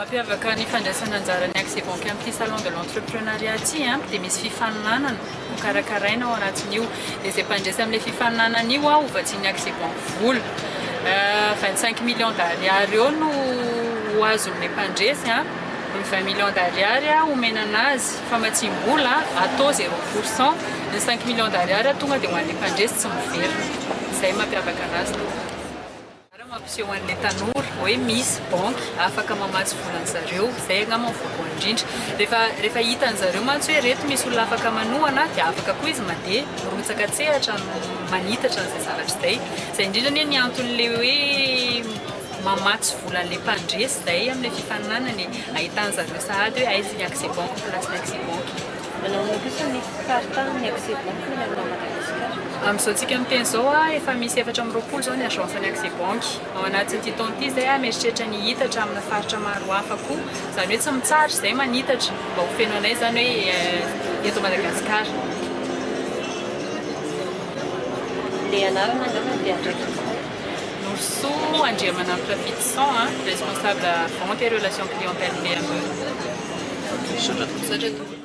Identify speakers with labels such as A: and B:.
A: Mampiavaka ny fandraisana anjara ny Accès Banque amin'ity salon de l'entrepreneuriat ity dia misy fifaninanana hokarakaraina ao anatin'io. Dia izay mpandresy amin'ilay fifaninanana io ho vatsian'ny Accès Banque vola. 25 millions d'ariary eo no ho azon'ilay mpandresy. Ny 20 millions d'ariary homena anazy famatsiam-bola à taux 0%. Ny 5 millions d'ariary tonga dia ho an'ilay mpandresy tsy miverina. Izay mampiavaka anazy. Ary mampiseho an'ilay tanora hoe misy banky afaka mamatsy vola an'zareo, izay angamba no voalohany indrindra. Rehefa rehefa hitan'zareo mantsy hoe ireto misy olona afaka manohana dia afaka koa izy mandeha mirotsaka an-tsehatra manitatra an'izay zavatra izay. Izay indrindra anie ny anton'ilay hoe mamatsy vola an'ilay mpandresy izay amin'ilay fifaninanana e, ahitan'zareo sahady hoe aiza ny Accès Banque, place-n'ny Accès Banque.
B: Manao ahoana kosa ny fiparitahan'ny Accès Banque manerana an'i Madagasikara?
A: Amin'izao tsika miteny izao, efa misy 24 izao ny agence ny Accès Banque. Ao anatin'ity taona ity izay mieritreritra ny hihitatra amina faritra maro hafa koa. Izany hoe tsy mitsahatra izay manitatra mba ho feno anay izany hoe eto Madagasikara.
B: Ilay anarana angamba dia andraikitra.
A: Norosoa Andriamanampirafitison, responsable vente et relations clientèle PME.
C: Misaotra.
A: Misaotra tompoko.